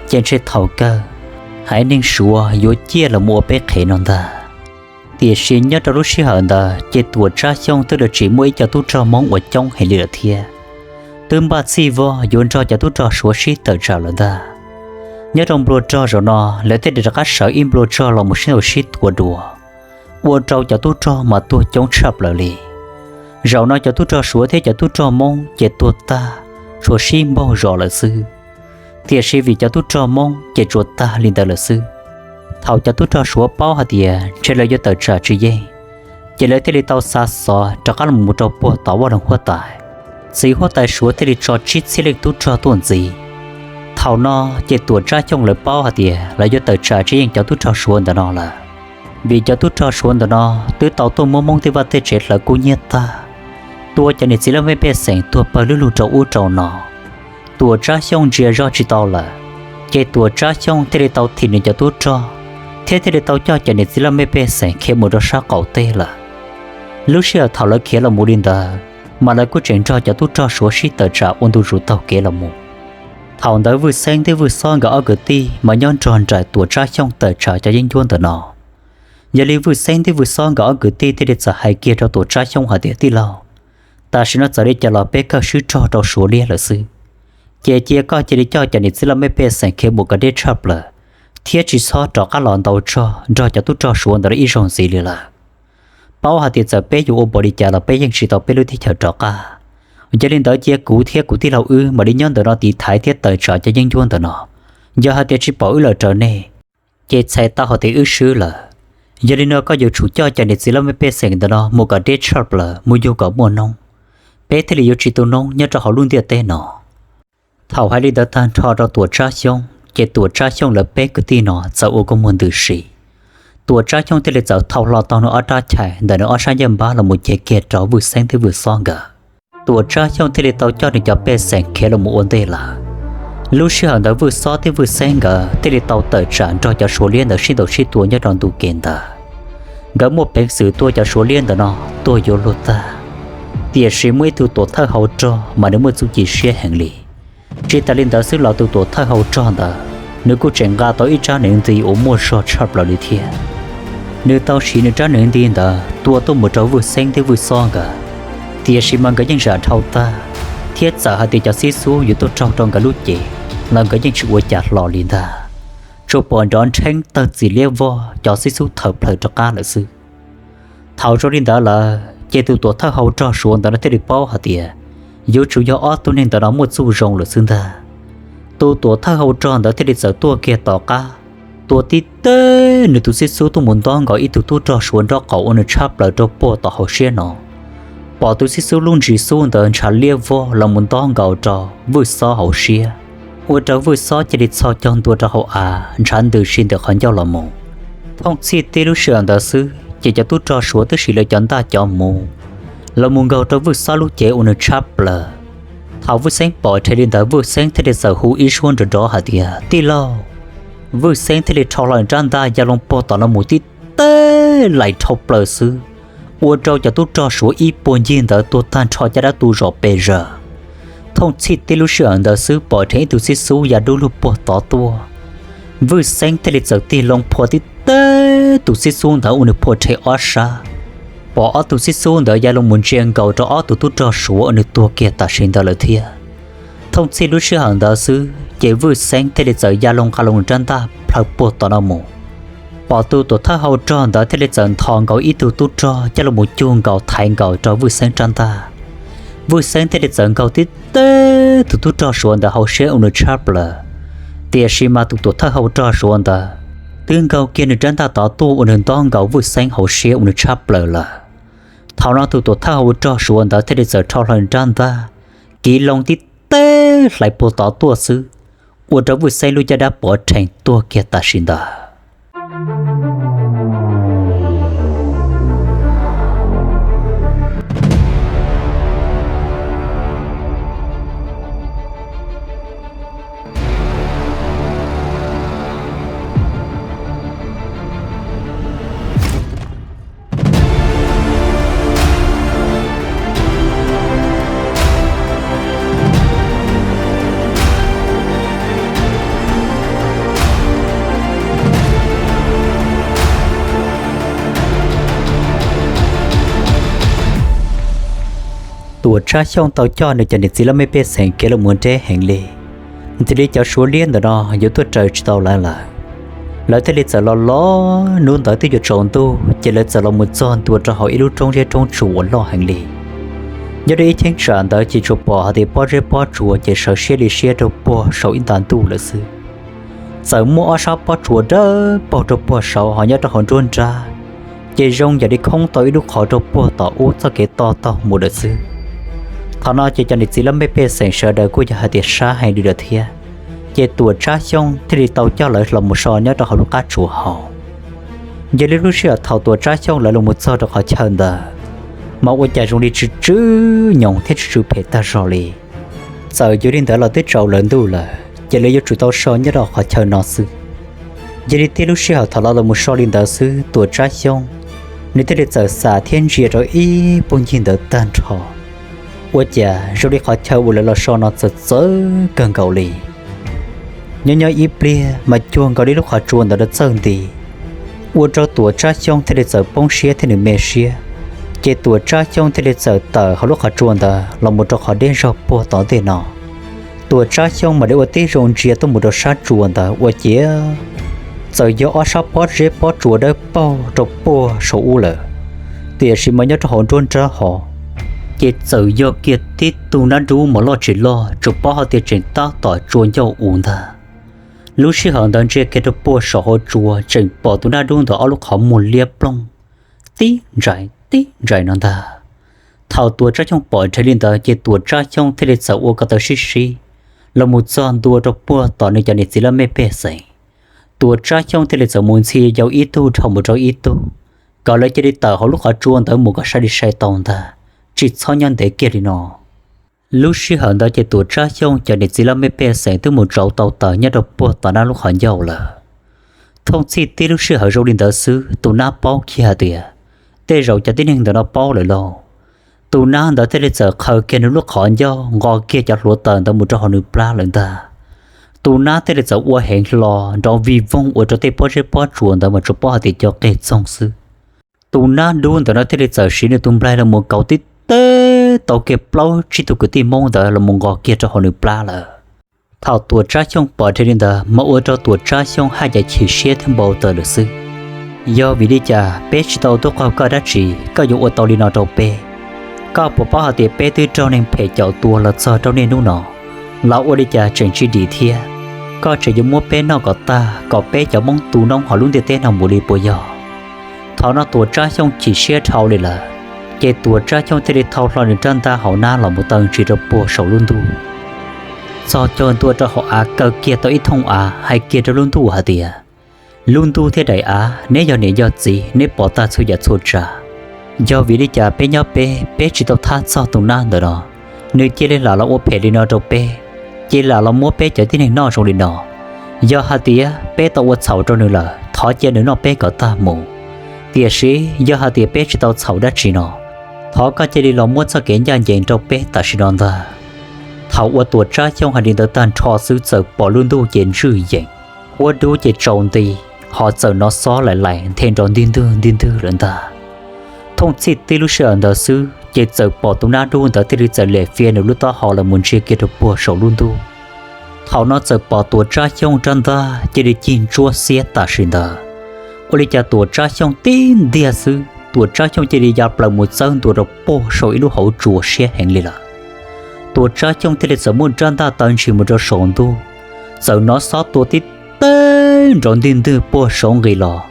ces ntshe thaum kawg haiv neeg Suav yuav ciaj los mus ua peb qhev no ntag. Tiam sis nyob rau lub sij hawm ntawd ces Tuam Tsab Xyooj twb los tsim muaj ib co tub rog Hmoob uas coob heev li lawm thiab, twb npaj txhij vog yuav nrog cov tub rog Suav sib tawm tsam lawm ntag. Nyob rau nplua rog zaum no, lawv thiaj li rov qab sawv ib nplua rog los mus sib ntaus sib tua dua, ua rau cov tub rog mas tuag coob tshaj plaws li. Zaum no cov tub rog Suav thiab cov tub rog Hmoob ces tuag tag, tshuav sib npaug zos lawm xwb. Tiam sis vim cov tub rog Hmoob ces tsuas tag li ntawd lawm xwb. Thaum cov tub rog Suav paub hais tias ntshe lawv yuav tawm tsam tsis yeej, ces lawv thiaj li tau xa xov rov qab los mus rau puag tom Vaj Loog huab tais. Txiv huab tais Suav thiaj li tso tsib txhiab leej tub rog tuaj ntxiv. Thaum no ces Tuam Tsab Xyooj lawv paub hais tias lawv yuav tawm tsam tsis yeej cov tub rog Suav ntawm no lawm, vim cov tub rog Suav ntawm no twb tau tuaj muab Hmoob tej vaj tej tsev hlawv kub nyiab tag, tua cov niam txiv laj mej pej xeem tuag pawg lug lug rau ub rau no. Tuam Tsab Xyooj ntsia zog tsis tau lawm, ces Tuam Tsab Xyooj thiaj li tau thim nws cov tub rog, thiab thiaj li tau coj cov niam txiv laj mej pej xeem khiav mus rau sab qaum teb lawm. Lub sij hawm thaum lawv khiav los mus li ntawd, mas lawv kuj tseem nrog cov tub rog Suav sib tawm tsam ua ntu zus taug kev los mus. Thaum ntawd Vwj Xeeb thiab Vwj Xob nkawd ob kwv tij mas nyob nrog nraim Tuam Tsab Xyooj tawm tsam cov yeeb ncuab ntawm no. Yog li Vwj Xeeb thiab Vwj Xob nkawd ob kwv tij thiaj li txawm hais kiag rau Tuam Tsab Xyooj hais tias, Tij laug, tam sim no txawm li cas los peb kawg swb rog rau Suav liab lawm xwb, ces cia koj cia li coj cov niam txiv laj mej pej xeem khiav mus kom deb tshaj plaws, thiab tsis txhob rov qab los ntaus rog nrog cov tub rog Suav ntawd ib zaug ntxiv li lawm. Paub hais tias txawm peb yuav ua npaum li cas los peb yeej tsis tau peb lub teb chaws rov qab. Yog li ntawd cia kuv thiab kuv tij laug wb mam li nyob ntawm no tiv thaiv thiab tawm tsam cov yeeb ncuab ntawm no. Yog hais tias tsis pom wb lawm raws nej, ces txhais tau hais tias wb swb lawm. Yog li no koj yuav tsum coj cov niam txiv laj mej pej xeem ntawm no mus kom deb tshaj plaws, mus yug kom muaj noob, peb thiaj li yuav tsis tu noob nyob rau hauv lub ntiaj teb no. Thaum hais li ntawd tag nrho rau Tuam Tsab Xyooj, ces Tuam Tsab Xyooj lawv peb kwv tij no txawm ua kua muag ntws si. Tuam Tsab Xyooj thiaj li txawm thau hlo tau nws ob rab chais ntawm nws ob sab ncaj npab los mus cev kiag rau Vwj Xeeb thiab Vwj Xob nkawd. Tuam Tsab Xyooj thiaj li tau coj nws cov pej xeem khiav los mus ua ntej lawm. Lub sij hawm ntawd Vwj Xob thiab Vwj Xeeb nkawd thiaj li tau tawm tsam nrog cov Suav liab ntawd sib ntaus sib tua nyob rau ntu kev ntawd. Nkawd muaj peev xwm tua cov Suav liab ntawm no tuag yuav luag tag, tiam sis muaj ib tug tuam thawj hau rog mas nws muaj txuj ci siab heev li. Tsis tas li ntawd xwb los tus tuam thawj hau rog ntawd nws kuj tseem nqa tau ib rab hneev nti uas muaj zog tshaj plaws li thiab. Nws tau siv nws rab hneev nti ntawd tua tuaj mus rau Vwj Xeeb thiab Vwj Xob nkawd, tiam sis mas nkawd yeej zam dhau tag, thiab txawm hais tias cov xib xub yuav tuaj raug rau nkawd lub cev los nkawd yeej tsis ua cas hlo li ntag. Tsuas pom nrov nrheeb tawg txim liab vog, cov xib xub thawm plaws rov qab lawm xwb. Thaum zoo li ntawd lawm ces tus tuam thawj hau rog Suav ntawd no thiaj li paub hais tias yuav tsum yog ob tug neeg ntawd no muaj txuj zoo lawm xwb ntag. Tus tuam thawj hau rog ntawd thiaj li txawm tuaj kiag tom qab, tua tib teg nws tus xib xub tuaj mus ntaus nkaus ib tug tub rog Suav nraub qaum ua nws tshab plaws rau puag tom hauv siab no. Pom tus xib xub lub ntsis xub ntawd ntshav liab vog los mus ntaus nkaus rau Vwj Xob hauv siab, ua rau Vwj Xob cia li txhos caug ntua rau hauv av ntshav ntws si ntawm qhov ncauj los mus. Thooj txhij tib lub sij hawm ntawd xwb ces cov tub rog Suav twb siv lawv cov ntaj cov muv los mus nkaug rau Vwj Xob lub cev ua nws tshab plaws. Thaum Vwj Xeeb pom dheev li ntawd Vwj Xeeb thiaj li txawm hu ib suab nrov nrov hais tias, Tij laug! Vwj Xeeb thiaj li rho hlo nws rab ntaj ya loo puag tom no mus tib teg laim dhau plaws xwb, ua rau cov tub rog Suav ib puag ncig ntawd tuag tag nrho caj dab tu zom pes zaws. Thooj txhij tib lub sij hawm ntawd xwb pom dheev ib tug xib xub ya dub lug puag tod tuaj. Vwj Xeeb thiaj li txawm tig loo phua tib teg tus xib xub ntawd ua nws phua rhe ob sab. Pom ob tug xib xub ntawd ya loo mus ntsia nkaus rau ob tug tub rog Suav ua nws tuag kiag tam sim ntawd lawm thiab. Thooj txhij lub sij hawm ntawd xwb ces Vwj Xeeb thiaj li txawm ya loo nqa loo nws rab ntaj plhaw puag tom no mus. Pom tus tuam thawj hau rog ntawd thiaj li txawm nthos nkaus ib tug tub rog coj los mus cug nkaus thaiv nkaus rau Vwj Xeeb rab ntaj. Vwj Xeeb thiaj li txawm nkaug tib teg tus tub rog Suav ntawd hauv siab ua nws tshab plaws, tiam sis mas tus tuam thawj hau rog Suav ntawd twb nkaug kiag nws rab ntaj tod tuaj ua nws ntaus nkaus Vwj Xeeb hauv siab ua nws tshab plaws lawm. Thaum no tus tuam thawj hau rog Suav ntawd thiaj li txawm rho hlo nws rab ntaj, kiv loo tib teg hlais puag tod tuaj xwb, ua rau Vwj Xeeb lub caj dab pov rhees tuag kiag tam sim ntawd. Tuam Tsab Xyooj tau coj nws cov niam txiv laj mej pej xeem kev los mus nreb heev li, ntxim li cov Suav liab ntawm no yuav tuaj raws tsis tau lawv lawm. Lawv thiaj li txawm los los hnub ntawd twb yuav tsaus ntuj ces lawv txawm los mus txog ntua rau hauv ib lub roob zeb roob tsuas uas loj heev li. Nyob rau ib cheeb tsam ntawd ces tsuas pom hais tias pob zeb pob tsuas ces sawv siab li siab rau puag saum ib nta ntuj lawm xwb. Txawm muaj ob sab pob tsuas dawb paug rau puag saud ho nyob rau hauv nruab nrab, ces zoo yam li khoob tau ib lub qhov rau puag tom ub txoj kev to taug mus lawm xwb. Thaum no ces cov niam txiv laj mej pej xeem sawv daws kuj yog hais tias sab heev li lawm thiab, ces Tuam Tsab Xyooj thiaj li tau coj lawv los mus so nyob rau hauv lub qab tsuas hauv. Yog li lub sij hawm thaum Tuam Tsab Xyooj lawv los mus txog rau qhov chaw ntawd, mas ua cas zoo li tsw tsw nyoos thiab tsw tsw phem tag zog li. Txawm yog li ntawd los twb tsaus lawv ntuj lawm ces lawv yuav tsum tau so nyob rau qhov chaw no xwb. Yog li tib lub sij hawm thaum lawv los mus so li ntawd xwb Tuam Tsab Xyooj nws thiaj li txawm xam thiab ntsia rau ib puag ncig ntawd tag nrho. Ua cas zoo li qhov chaw uas lawv los so no txawv txawv kawg nkaus li. Nyob nyob ib pliag mas cuag nkaus li lub qhov tsua ntawd txawj nti, ua rau Tuam Tsab Xyooj thiaj li txawm poob siab thiab nws me siab. Ces Tuam Tsab Xyooj thiaj li txawm tawm hauv lub qhov tsua ntawd los mus rau qhov deb zog puag tom ntej no. Tuam Tsab Xyooj mam li ua tib zoo ntsia tuaj mus rau sab tsua ntawd ua ciav txawm yog ob sab pob zeb pob tsua dawb paug rau puag saum ub lawm. Tiam sis mas nyob rau hauv nruab nrab hov, ces txawm yog kiag tib tug nab dub mas loj tsis loj tsuas paub hais tias tseem tab tom tsua ncauj ub ntag. Lub sij hawm ntawd ntsia kiag rau puag saum hauv tsua tseem pom tus nab dub ntawd ob lub qhov muag liab ploog tib ntsais tib ntsais no ntag. Thaum Tuam Tsab Xyooj pom nrhe li ntawd ces Tuam Tsab Xyooj thiaj li txawm ua ko taw sib sib los mus txog ntua rau puag tom nws cov niam txiv laj mej pej xeem. Tuam Tsab Xyooj thiaj li txawm mus ntxhi yau ib tug dhau mus rau ib tug, kom lawv cia li tawm hauv lub qhov tsua ntawd mus kom sai li sai tau ntag, tsis txhob nyob ntev kiag li no. Lub sij hawm ntawd ces Tuam Tsab Xyooj cov niam txiv laj mej pej xeem twb mus tsauv tau taws nyob rau puag tom nab lub qhov ncauj lawm. Thooj txhij tib lub sij hawm zoo li ntawd xwb, tus nab paub kiag hais tias tej zaum cov tib neeg ntawm no paub lawm lauj. Tus nab ntawd thiaj li txawm qhaws kiag nws lub qhov ncauj nqos kiag cov hluav taws ntawd mus rau hauv nws plab lawm ntag. Tus nab thiaj li txawm ua heev hlo nrov vij voog ua rau tej pob zeb pob tsuas ntawd mas tsuas paub hais tias co qig txoog xwb. Tus nab dub ntawm no thiaj li txawm siv nws tus nplaig los mus kauv tib teb tau kiag plaub tsib tug kwv tij Hmoob ntawd los mus nqos kiag rau hauv nws plab lawm. Thaum Tuam Tsab Xyooj pom dheev li ntawd mas ua rau Tuam Tsab Xyooj haj yam chim siab thiab npau taws lawm xwb. Yog vim li cas peb tsis tau tuaj qaug koj dab tsi, koj yuav ua tau li no rau peb? Koj puas paub hais tias peb twb raug neeg phem caum tua los txog rau niaj hnub no, los ua li cas tseem tsis dim thiab? Koj tseem yuav muab peb noj kom tag kom peb cov Hmoob tu noob hauv lub ntiaj teb no mus li puas yog? Thaum no Tuam Tsab Xyooj chim siab dhau li lawm, ces Tuam Tsab Xyooj thiaj li thau hlo nws rab ntaj hauv hnab los mus taw ntsis rau puag saum lub ntuj. Txog caug ntua rau hauv av kaw kiag tau ib thooj av hais kiag rau lub ntuj hais tias, Lub ntuj thiab daim av, neb yog niam yog txiv neb pom tag txhua yam txhua tsav. Yog vim li cas peb nyob peb, peb tsis tau thab txog tus nab ntawm no, nws cia li lam los ua phem li no rau peb, cia li lam los muab peb cov tib neeg noj zoo li no? Yog hais tias peb tau ua txhaum rau nws lawm thov cia nws noj peb kom tag mus. Tiam sis yog hais tias peb tsis tau txhaum dab tsi no, thov koj cia li los muab txoj kev ncaj ncees rau peb tam sim no ntag. Thaum uas Tuam Tsab Xyooj hais li ntawd tag nrho xwb txawm pom lub ntuj ces ntswj yees, huab dub ces tsaus nti, ho txawm hnov xob laim laim nthe nrov ntig ntwg ntig ntwg lawm ntag. Thooj txhij tib lub sij hawm ntawd xwb ces txawm pom tus nab dub ntawd thiaj li txawm liam fiav nws lub taub hau los mus ntsia kiag rau puag saum lub ntuj. Thaum no txawm pom Tuam Tsab Xyooj rab ntaj cia li cig ntsuab xiab tam sim ntawd. Ua li cas Tuam Tsab Xyooj tib ntiag xwb, Tuam Tsab Xyooj cia li ya plaws mus txawb ntua rau puag saum ib lub hauv tsua siab heev li lawm. Tuam Tsab Xyooj thiaj li txawm muab rab ntaj taw ntshis mus rau saum ntuj, txawm hnov xob tua tib teg nrov ntig ntwg puag saud nqis los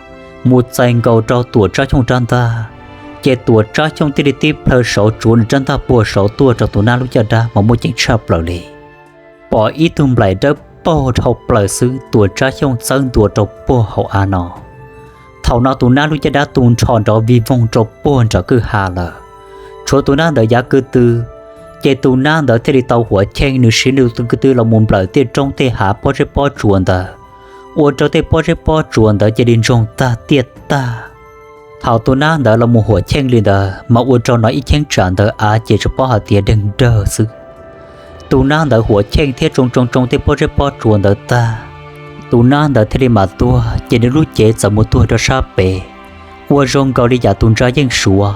mus txais nkaus rau Tuam Tsab Xyooj rab ntaj. Ces Tuam Tsab Xyooj thiaj li tib plhaw saud tsuav nws rab ntaj puag saud tuaj rau tus nab lub caj dab mas muaj ceem tshaj plaws li. Pom ib tug nplaim dawb paug dhau plaws xwb, Tuam Tsab Xyooj txawb ntua rau puag hauv av no. Thaum no tus nab lub caj dab tu nrho nrov vij voog rau puag nram kwj ha lawm. Tshuav tus nab ntawd yav kwv tw, ces tus nab ntawd thiaj li tau huam cheej nws siv nws tus kwv tw los mus nplawm tej roob tej hav pob zeb pob tsuas ntawd, ua rau tej pob zeb pob tsuas ntawd cia li ntsoog tag tiaj tag. Thaum tus nab ntawd los mus huam cheej li ntawd mas ua rau no ib cheeb tsam ntawd av ces tsuas paub hais tias deeg dawg xwb. Tus nab ntawd huam cheej thiab tsoo tsoo tsoo tej pob zeb pob tsuas ntawd tag, tus nab ntawd thiaj li mam tuag ces nws lub cev txawm mus tuag rau sab pem, ua zoo nkaus li yam tus ntsa yeej suav,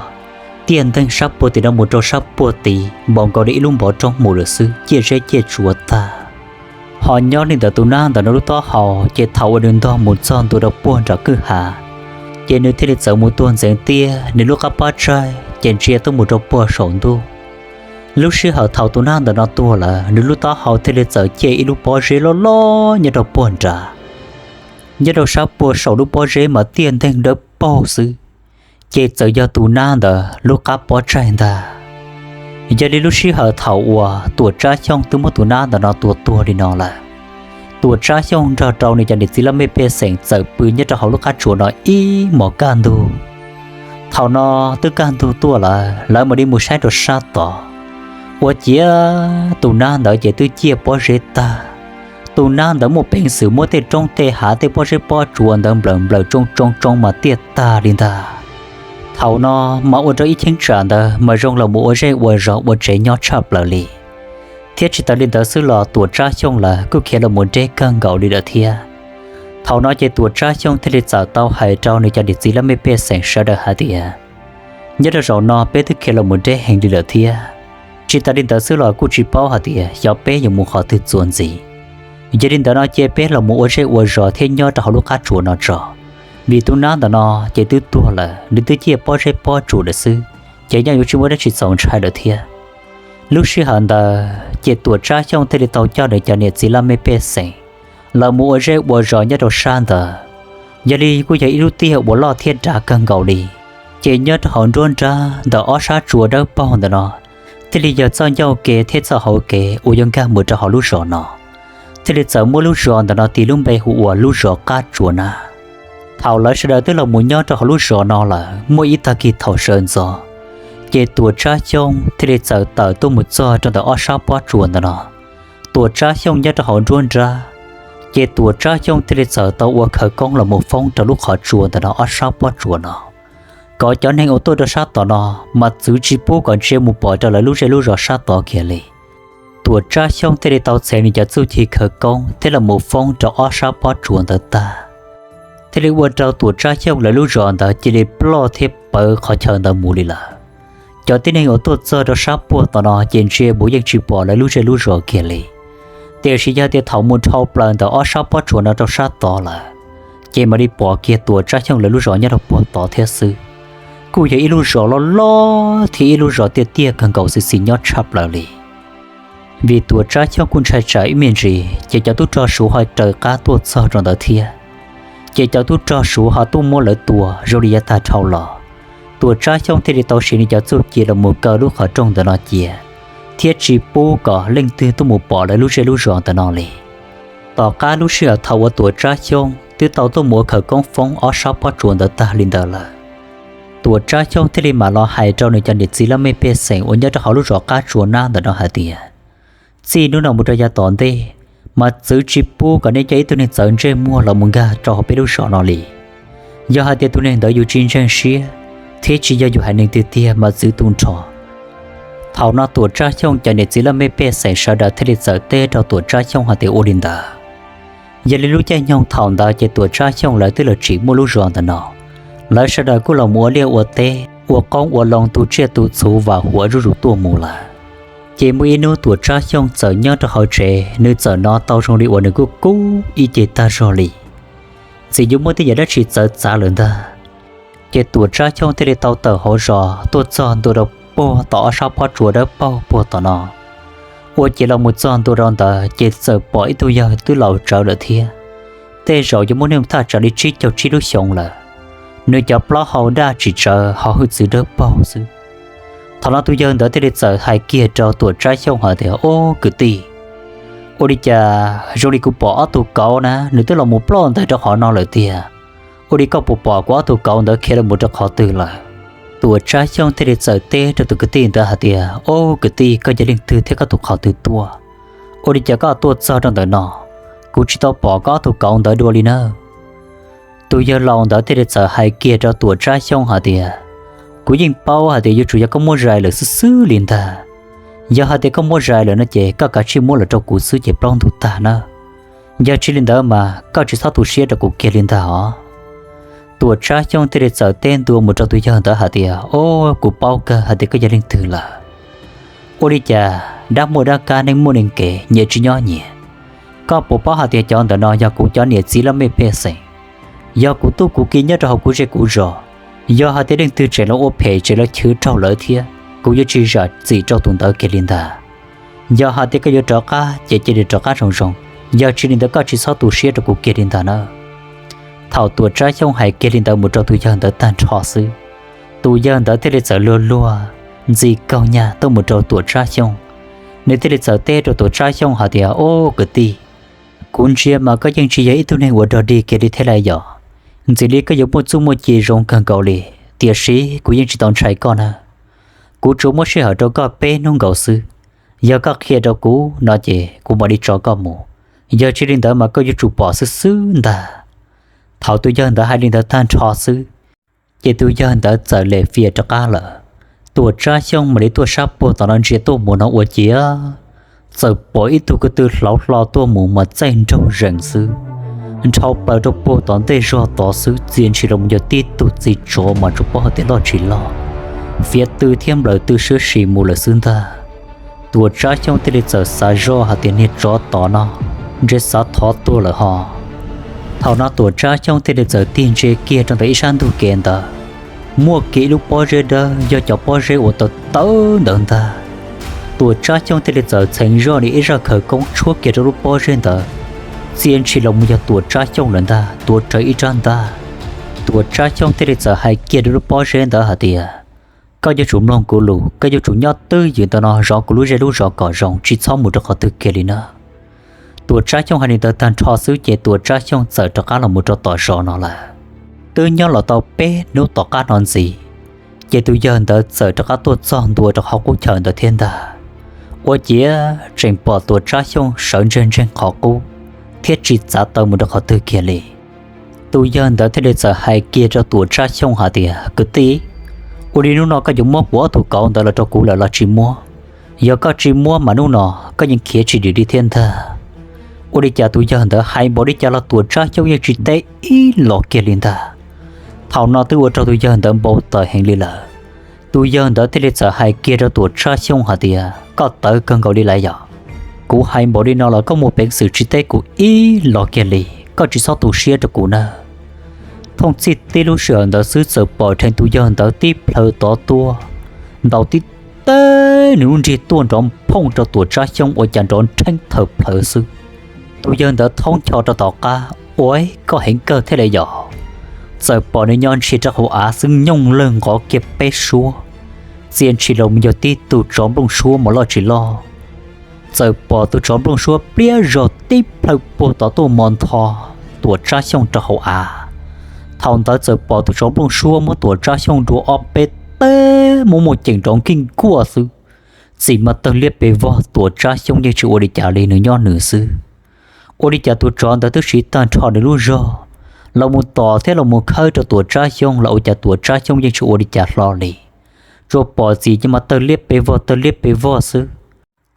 tiaj nteeg sab puag tim no mus rau sab puag tid npaum nkaus li ib lub npov roob mus lawm xwb, ciaj zeb ciaj tsuav tag. Ho nyob li ntawm tus nab ntawm no lub taub hau ces thaum uas nws ntog mus txog ntua rau puag nram kwj ha, ces nws thiaj li txawm mus tuag ntxeev tiaj, nws lub qab pob tsaig ces ntsia tuaj mus rau puag saum ntuj. Lub sij hawm thaum tus nab ntawm no tuag lawm, nws lub taub hau thiaj li txawm ciaj ib lub pob zeb loj loj nyob rau puag nrad. Nyob rau sab puag saum lub pob zeb mas tiaj nteeg dawb paug xwb, ces txawm yog tus nab ntawd lub qab pob tsaig ntag. Yog li lub sij hawm thaum uas Tuam Tsab Xyooj twb muab tus nab ntawm no tua tuag li no lawm, Tuam Tsab Xyooj nrog rau nws cov niam txiv laj mej pej xeem txawm pw nyob rau hauv lub qab tsuas no ib hmos kaj ntug. Thaum no twb kaj ntug tuaj lawm, lawv mam li mus saib rau sab tod, ua ciav tus nab ntawd ces twb ciaj pob zeb tag. Tus nab ntawd muaj peev xwm muab tej roob tej hav tej pob zeb pob tsuas ntawd nplawm nplawm tsoo tsoo tsoo mas tiaj tag li ntag. Thaum no mas ua rau ib cheeb tsam ntawd mas zoo los mus ua zej ua zos ua tsev nyob tshaj plaws li. Thiab tsis tas li ntawd xwb los Tuam Tsab Xyooj lawv kuj khiav los mus deb kawg nkaus li lawm thiab. Thaum no ces Tuam Tsab Xyooj thiaj li txawm tau hais rau nws cov niam txiv laj mej pej xeem sawv daws hais tias, nyob rau zaum no peb twb khiav los mus deb heev li lawm thiab. Tsis tas li ntawd xwb los kuj tsis paub hais tias xyov peb yuav mus qhov twg txuas ntxiv. Yog li ntawd no cia peb los mus ua zej ua zos thiab nyob rau hauv lub qab tsuas no tso, vim tus nab ntawm no ces twb tuag lawm, nws twb ciaj pob zeb pob tsuas lawm xwb, ces yeej yuav tsis muaj dab tsi txaus ntshai lawm thiab. Lub sij hawm ntawd ces Tuam Tsab Xyooj thiaj li tau coj nws cov niam txiv laj mej pej xeem los mus ua zej ua zos nyob rau sab ntawd. Yog li kuj yog ib lub tiaj uas loj thiab dav kawg nkaus li, ces nyob rau hauv nruab nrab ntawm ob sab tsua dawb paug ntawm no thiaj li yog txoj ncauj kev thiab txoj hauv kev uas yuav nkag mus rau hauv lub zos no. Thiaj li txawm muab lub zos ntawm no tis lub npe hu ua lub zos Qab Tsuas na. Thaum lawv sawv daws twb los mus nyob rau hauv lub zos no lawm muaj ib tag kis thaum sawv ntxov, ces Tuam Tsab Xyooj thiaj li txawm tawm tuaj mus txog rau ntawm ob sab pob tsuas ntawm no. Tuam Tsab Xyooj nyob rau hauv nruab nrab, Ces Tuam Tsab Xyooj thiaj li txawm tau ua khawv koob los mus foob rau lub qhov tsua ntawm no ob sab pob tsuas no, kom cov neeg uas tuaj rau sab tod no mas txwv tsis pub kom ntsia mus pom rau lawv lub zej lub zos sab tod kiag li. Tuam Tsab Xyooj thiaj li tau txheev nws cov txuj ci khawv koob thiab los mus foob rau ob sab pob tsuas ntawd tag, thiaj li ua rau Tuam Tsab Xyooj lawv lub zos ntawd cia li ploj thiab pawv qhov chaw ntawd mus li lawm. Cov tib neeg uas tuaj txog rau sab puag tom no ces ntsia mus yeej tsis pom lawv lub zej lub zos kiag li. Tiam sis yog tias thaum mus dhau plaws ntawm ob sab pob tsuas no rau sab tod lawm, ces mam li pom kiag Tuam Tsab Xyooj lawv lub zos nyob rau puag tod thiab xwb. Kuj yog ib lub zos loj loj thiab ib lub zos tiaj tiaj kawg nkaus xis xis nyob tshaj plaws li. Vim Tuam Tsab Xyooj kuj ntshai tsam ib me ntsis ces cov tub rog Suav ho raws qab tuaj txog rau ntawd thiab, ces cov tub rog Suav ho tuaj muab lawv tua zoo li yav tag dhau los. Tuam Tsab Xyooj thiaj li tau siv nws cov txuj ci los mus kaw lub qhov rooj ntawm no cia, thiab tsis pub kom leej twg tuaj mus pom lawv lub zej lub zos ntawm no li. Tom qab lub sij hawm thaum uas Tuam Tsab Xyooj twb tau tuaj mus ua khawv koob foob ob sab pob tsuas ntawd tag li ntawd lawm, Tuam Tsab Xyooj thiaj li mam los hais rau nws cov niam txiv laj mej pej xeem uas nyob rau hauv lub zos qab tsua nab ntawm no hais tias, txij hnub no mus rau yav tom ntej, mas txwv tsis pub kom nej coj ib tug neeg txawv ntsej muag los mus nkag rau hauv peb lub zos no li. Yog hais tias tus neeg ntawd yus tsis ntseeg siab thiab tsis yog yus haiv neeg tiag tiag mas txwv tu nrho. Thaum no Tuam Tsab Xyooj cov niam txiv laj mej pej xeem sawv daws thiaj li txawm teb rau Tuam Tsab Xyooj hais tias ua li ntawd. Yog li lub caij nyoog thaum ntawd ces Tuam Tsab Xyooj lawv twb los tsim muaj lub zos ntawm no, lawv sawv daws kuj los mus ua liaj ua teb, ua qoob ua loo, tu tsiaj tu txhuv, vam huam zuj zus tuaj mus lawm. Ces muaj ib hnub Tuam Tsab Xyooj txawm nyob rau hauv tsev, nws txawm hnov tau zoo li uas nws kuj kub ib ce tag zog li, txawm yuav muaj tej yam dab tsi txawv txav lawm ntag. Ces Tuam Tsab Xyooj thiaj li tau tawm hauv zos tuaj txog ntua rau puag tom ob sab pob tsuas dawb paug puag tom no. Ua ciav los mus txog ntua rau ntawd ces txawm pom ib tug yawg twb laus tsawv lawm thiab, tej zaum yuav muaj hnub thaj tsam li tsib caug tsib lub xyoos lawm. Nws cov plaub hau daj tsis tsawv, ho hwj txwv dawb paug xwb. Thaum no tus yawg ntawd thiaj li txawm hais kiag rau Tuam Tsab Xyooj hais tias, Ob kwv tij, ua li cas zoo li kuv pom ob tug kauv na, nws twb los mus ploj ntais rau qhov no lawm tiag. Ua li koj puas pom kuv ob tug kauv ntawd khiav los mus rau qhov twg lawm? Tuam Tsab Xyooj thiaj li txawm teb rau tus kwv tij ntawd hais tias, Ob kwv tij, koj yog leej twg thiab koj tus qhov twg tuaj? Ua li cas koj tuaj txog rau ntawm no? Kuv tsis tau pom koj ob tug kauv ntawd dua li na. Tus yawg laus ntawd thiaj li txawm hais kiag rau Tuam Tsab Xyooj hais tias, Kuv yeej paub hais tias yuav tsum yog koj muab zais lawm xwb xwb li ntag. Yog hais tias koj muab zais lawm no ces koj kav tsij muab los rau kuv xwb ces plaub ntug tag nawb. Yog tsis li ntawd mas koj tsis txhob tu siab rau kuv kiag li ntag os. Tuam Tsab Xyooj thiaj li txawm teb ntua mus rau tus yawg ntawd hais tias, Ob, kuv paub kawg hais tias koj yog leej twg lawm. Ua li cas dab muaj dab kab, neeg muaj neeg kev, nyias tsis nyob nyias. Koj puas paub hais tias cov ntawm no yog kuv cov niam txiv laj mej pej xeem, yog kuv tub kuv ki nyob rau hauv kuv zej kuv zos? Yog hais tias leej twg tseem los ua phem tseem los chwv raug lawv thiab, kuv yuav tsis zam txim rau tus ntawd kiag li ntag. Yog hais tias koj yuav rov qab ces cia li rov qab zoo zoo, yog tsis li ntawd koj tsis txhob tu siab rau kuv kiag li ntag nawb. Thaum Tuam Tsab Xyooj hais kiag li ntawd mus rau tus yawg ntawd tag nrho xwb, tus yawg ntawd thiaj li txawm luag luag ntxi kaug nyag tuaj mus rau Tuam Tsab Xyooj. Nws thiaj li txawm teb rau Tuam Tsab Xyooj hais tias, Ob kwv tij, kuv ntsia mas koj yeej tsis yog ib tug neeg uas dog dig kiag li thiab lauj. Yog ntxim li koj yuav muaj txuj muaj ci zoo kawg nkaus li, tiam sis kuv yeej tsis tau ntshai koj na. Kuv tsuas muab sij hawm rau koj peb hnub nkaus xwb. Yog koj qhia rau kuv no ces kuv mam li tso koj mus, yog tsis li ntawd mas koj yuav tsum pom xwb xwb ntag. Thaum tus yawg ntawd hais li ntawd tag nrho xwb, ces tus yawg ntawd txawm lem fias rov qab lawm. Tuam Tsab Xyooj mam li tuaj sab puag tom no ntsia tuaj mus no ua ciav txawm pom ib tug ko tw hlauv hlo tuaj mus mas txaij nraug zees xwb, nrhau plaws rau puag tom ntej zog tod xwb, txia ntshis los yog tib tug txiv tsov mas tsuas paub hais tias loj tsis loj, fiav tw thiab nplawm tw sib si mus lawm xwb ntag. Tuam Tsab Xyooj thiaj li txawm xav zoj hais tias niag tsov tom no ntshe xav thov tuag lawm ho. Thaum no Tuam Tsab Xyooj thiaj li txawm tig ntsia kiag rau ntawm ib sab ntug kev ntawd, muaj kiag ib lub pob zeb dawb, yog cov pob zeb uas tawv tawv ntawd ntag. Tuam Tsab Xyooj thiaj li txawm txheev zoj nws ib zaj khawv koob tshuab kiag rau lub pob zeb ntawd, txia ntshis los mus yog Tuam Tsab Xyooj lawm ntag, tuav rawv ib rab ntaj. Tuam Tsab Xyooj thiaj li txawm hais kiag rau lub pob zeb ntawd hais tias, Koj yuav tsum mloog kuv lus, koj yuav tsum nyob twj ywm ntawm no zov kuv lub zej lub zos kom zoo, tsis txhob mus rau qhov twg kiag li na. Tuam Tsab Xyooj hais li ntawd tag nrho xwb ces Tuam Tsab Xyooj txawm rov qab los mus rau tom zos no lawm. Twb nyob los tau peb hnub tom qab no ntxiv, ces tus yawg ntawd txawm rov qab tuaj txog ntua rau hauv qub chaw ntawd thiab ntag. Ua ciav tseem pom Tuam Tsab Xyooj sawv ntseeg ntseeg qhov qub, thiab tsis txav taw mus rau qhov twg kiag li. Tus yawg ntawd thiaj li txawm hais kiag rau Tuam Tsab Xyooj hais tias, Kwv tij, ua li hnub no koj yuav muab kuv ob tug kauv ntawd los rau kuv lawm los tsis muab? Yog koj tsis muab mas hnub no koj yeej khiav tsis dim li thiab ntag. Ua li cas tus yawg ntawd hais npaum li cas los Tuam Tsab Xyooj yeej tsis teb ib los kiag li ntag. Thaum no twb ua rau tus yawg ntawd npau taws heev li lawm. Tus yawg ntawd thiaj li txawm hais kiag rau Tuam Tsab Xyooj hais tias, Koj tawv kawg nkaus li lawm yom? Kuv hais npaum li no los koj muaj peev xwm tsis teb kuv ib los kiag li, koj tsis txhob tu siab rau kuv nawb. Thooj txhij tib lub sij hawm ntawd xwb txawm pom dheev tus yawg ntawd tib plhaw tod tuaj, ntaus tib teg nws lub nrig tuaj nrov phooj rau Tuam Tsab Xyooj ua cas nrov nrheeb thawm plhawv xwb. Tus yawg ntawd thaub ncho rau tom qab, Ua, koj heev kawg thiab li yom? Txawm pom nws nyo ntshis rau hauv av xwb nyooj lawg nqov kiag peb suab, txia ntshis los mus yog tib tug tsov nplooj suab mas loj tsis loj. Txawm pom tus tsov nplooj suab pliab zog tib plhaw puag tod tuaj mos ntho Tuam Tsab Xyooj rau hauv av. Thaum ntawd txawm pom tus tsov nplooj suab muab Tuam Tsab Xyooj dua ob peb teg muaj muaj ceem nrov nkij nkuaj xwb, txim mas tawg liab pes vog. Tuam Tsab Xyooj yeej tsis ua li cas li, nws nyob nws xwb. Ua li cas tus tsov ntawd twb siv tag nrho nws lub zog los mus tom thiab los mus khawb rau Tuam Tsab Xyooj los ua cas Tuam Tsab Xyooj yeej tsis ua li cas hlo li. Tsuas pom txim ces mas tawg liab pes vog tawg liab pes vog xwb.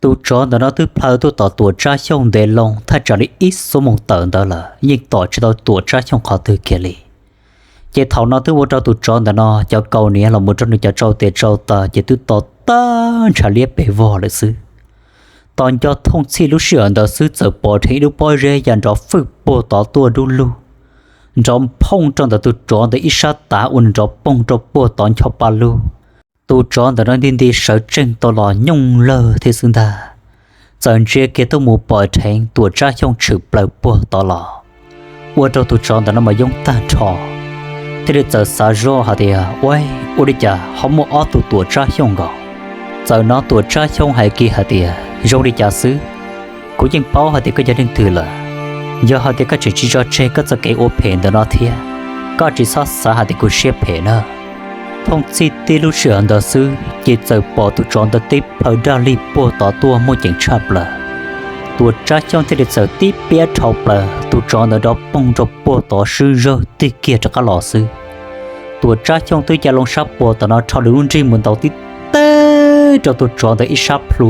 Tus tsov ntawm no twb plhaw tuaj tom Tuam Tsab Xyooj ntev loo thaj tsam li ib xuab moos tawm ntawd lawm yeej tom tsis tau Tuam Tsab Xyooj qhov twg kiag li. Ces thaum no twb ua rau tus tsov ntawm no cov kaus hniav los mus rau nws cov tsau tes tsau taw ces twb to tag ntshav liab pes vog lawm xwb. Tos nco thooj txhij lub sij hawm ntawd xwb txawm pom dheev ib lub pob zeb ya nrov fwj puag tod tuaj dub lug, nrov phooj rau ntawm tus tsov ntawd ib sab tav ua nws nrov poog rau puag tod ncho pa lug. Tus tsov ntawm no nti nti sawv tsees tau los nyooj lawg thiab xwb ntag. Txawm ntsia kiag tuaj mus pom dheev Tuam Tsab Xyooj tshwm plaws puag tod los, ua rau tus tsov ntawm no mas yoob tag nrho, thiaj li txawm xav zoj hais tias, Ua, ua li cas ho muaj ob tug Tuam Tsab Xyooj nkaus? Txawm hnov Tuam Tsab Xyooj hais kiag hais tias, Zoo li cas xwb? Kuv yeej paub hais tias koj yog leej twg lawm. Yog hais tias koj tseem tsis tso tseg koj txoj kev ua phem ntawm no thiab, koj tsis txhob xav hais tias kuv siab phem na. Thooj txhij tib lub sij hawm ntawd xwb ces txawm pom tus tsov ntawd tib plhaw daj lig puag tod tuaj muaj ceem tshaj plaws. Tuam Tsab Xyooj thiaj li txawm tib piab rhau plaws, tus tsov ntawd nrov poog rau puag tod swb zawg tig kiag rov qab los xwb. Tuam Tsab Xyooj twb ya loo sab puag tom no rho nws lub nrig mus ntaus tib teg rau tus tsov ntawd ib sab plhu,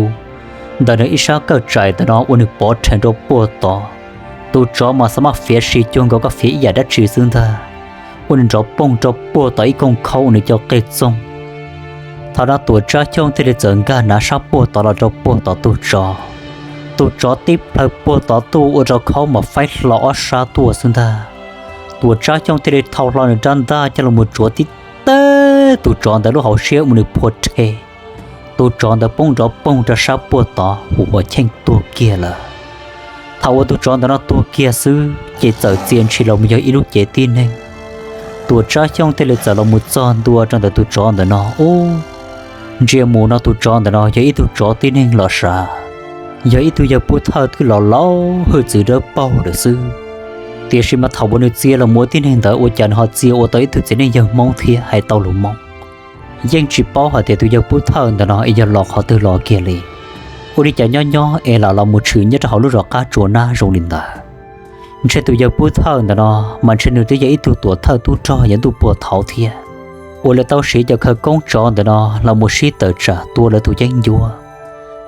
ntawm nws ib sab kawj tsaim ntawm no ua nws pov rhees rau puag tod. Tus tsov mas xav maj fiav si cuag nkaus koj fiav ib yam dab tsi xwb ntag, ua nws nrov poog rau puag tod ib koog khaub ua nws cov qej txoog. Thaum no Tuam Tsab Xyooj thiaj li txawm nkag hnav sab puag tod los rau puag tom tus tsov. Tus tsov tib plhaw puag tod tuaj ua rau khaub mas faib hlo ob sab tuaj xwb ntag. Tuam Tsab Xyooj thiaj li thau hlo nws rab ntaj coj los mus tsuav tib teg tus tsov ntawd lub hauv siab ua nws phua rhe. Tus tsov ntawd poob nrov poog rau sab puag tod hu ua cheej tuag kiag lawm. Thaum uas tus tsov ntawm no tuag kiag xwb ces txawm txia ntshis los mus yog ib lub cev tib neeg. Tuam Tsab Xyooj thiaj li txawm los mus txog ntua rau ntawm tus tsov ntawm no ub. Ntsia mus no tus tsov ntawm no yog ib tug tsov tib neeg los sav, yog ib tug yawg pub thawj twb los laus hwj txwv dawb paug lawm xwb. Tiam sis mas thaum uas nws txia los mus ua tib neeg ntawd ua cas nws ho txia ua tau ib tug txiv neej yawg Hmoob thiab hais tau lus Hmoob. Yeej tsis paub hais tias tus yawg pub thawj ntawm no es yog los qhov twg los kiag li. Ua li cas nyob nyob es lam los mus tshwm nyob rau hauv lub zos qab tsua nab zoo li ntawd. Ntshe tus yawg pub thawj ntawm no mas ntshe nws twb yog ib tug tuam thawj tub rog yav ntuj puag thaud thiab, uas lawv tau siv cov khawv koob tsov ntawm no los mus sib tawm tsam tua lawv tus yeeb ncuab.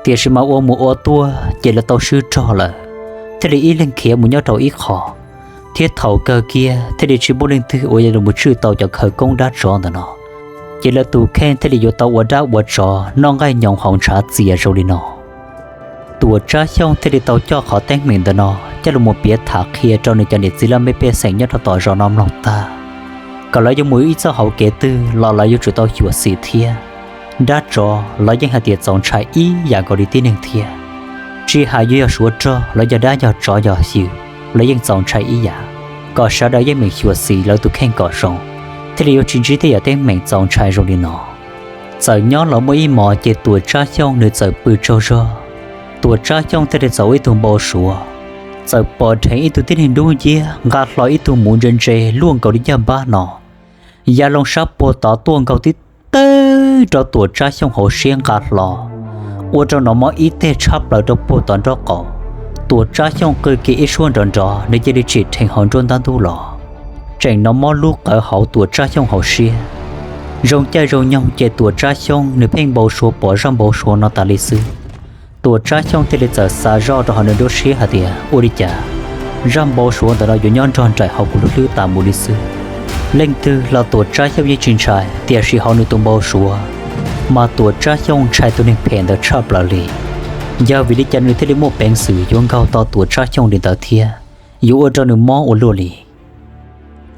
Tiam sis mas ua mus ua tuaj ces lawv tau swb rog lawm, thiaj li ib leeg khiav mus nyob rau ib qho, thiab thaum kawg kiag thiaj li tsis muaj leej twg uas yuav los mus tswj tau cov khawv koob dab tsov ntawm no. Ces lawv tus kheej thiaj li yuav tau ua dab ua tsov noj nqaij nyoos haus ntshav txias zoo li no. Tuam Tsab Xyooj thiaj li tau coj qhov teeb meem ntawm no coj los mus piav tham qhia rau nws cov niam txiv laj mej pej xeem nyob rau tom zos no mloog tag, kom lawv yuav mus ib txoj hauv kev twg los lawv yuav tsum tau xyuam xim thiab. Dab tsov lawv yeej hais tias txaus ntshai ib yam nkaus li tib neeg thiab. Tsis hais yuav yog suav rog los yog dab yog tsov yog xyw, lawv yeej txaus ntshai ib yam. Kom sawv daws yeej meem xyuam xim lawv tus kheej kom zoo, thiaj li yuav tsis ntsib tej yam teeb meem txaus ntshai zoo li no. Txawm nyob los muaj ib hmos ces Tuam Tsab Xyooj nws txawm pw tsaug zog. Tuam Tsab Xyooj thiaj li txawm ua ib tug npau suav, txawm pom dheev ib tug tib neeg dub nciab nqa hlo ib tug muv ntse ntse luaj nkaus li ncaj npab no, ya loo sab puag tod tuaj nkaug tib teg rau Tuam Tsab Xyooj hauv siab nqa hlo, ua rau nws mob ib teg tshab plaws rau puag tod nraub qaum. Tuam Tsab Xyooj qw kiag ib suab nrov nrov, nws cia li tsim dheev hauv nruab ntab ntub los. Tseem hnov mob lub qawv hauv Tuam Tsab Xyooj hauv siab. Zoo caij zoo nyoog ces Tuam Tsab Xyooj nws pheej npau suav pom zaj npau suav no tas li xwb. Tuam Tsab Xyooj thiaj li txawm xav zoj rau hauv nws lub siab hais tias ua li cas zaj npau suav ntawm no yuav nyob nrog nraim hauv kuv lub hlwb tas mus li xwb. Leej twg los Tuam Tsab Xyooj yeej tsis ntshai, tiam sis hauv nws tus npau suav mas Tuam Tsab Xyooj ntshai tus neeg phem ntawd tshaj plaws li. Yog vim li cas nws thiaj li muaj peev xwm yuav nkaug tau Tuam Tsab Xyooj li ntawd thiab, yuav ua rau nws mob ua luaj li.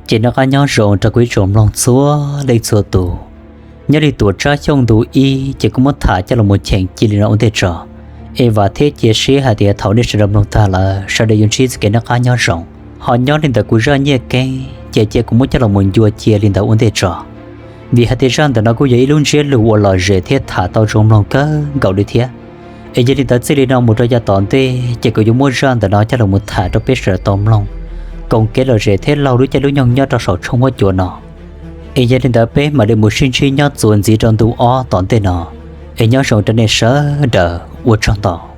Ces noj qab nyob zoo rau kuv ib tsoom mloog txhua leej txhua tus. Nyob li Tuam Tsab Xyooj ntu ib ces kuv muab tham coj los mus cheem cia li no ua ntej tso. Es vam thiab cia siab hais tias thaum nej sawv daws mloog tag lawm sawv daws yuav ntsib txoj kev noj qab nyob zoo. Ho nyob li ntawm kuv zaj nyiaj keeb ces cia kuv muab coj los mus ncua cia li ntawd ua ntej tso. Vim hais tias zaj ntawm no kuj yog ib lub ntsiab lus uas lom zem thiab tham tau zoo mloog kawg nkaus li thiab. Es yog li ntawd txij li no mus rau yav tom ntej ces kuv yuav muab zaj ntawm no coj los mus tham rau peb sawv daws tau mloog koom kev lom zem thiab laug lub caij lub nyoog nyob rau saum tshooj huab cua no. Es yog li ntawd peb mam li mus sib ntsib nyob txuas ntxiv rau ntu ob tom ntej no. Es nyob zoo rau nej sawv daws, ua tsaug ntau.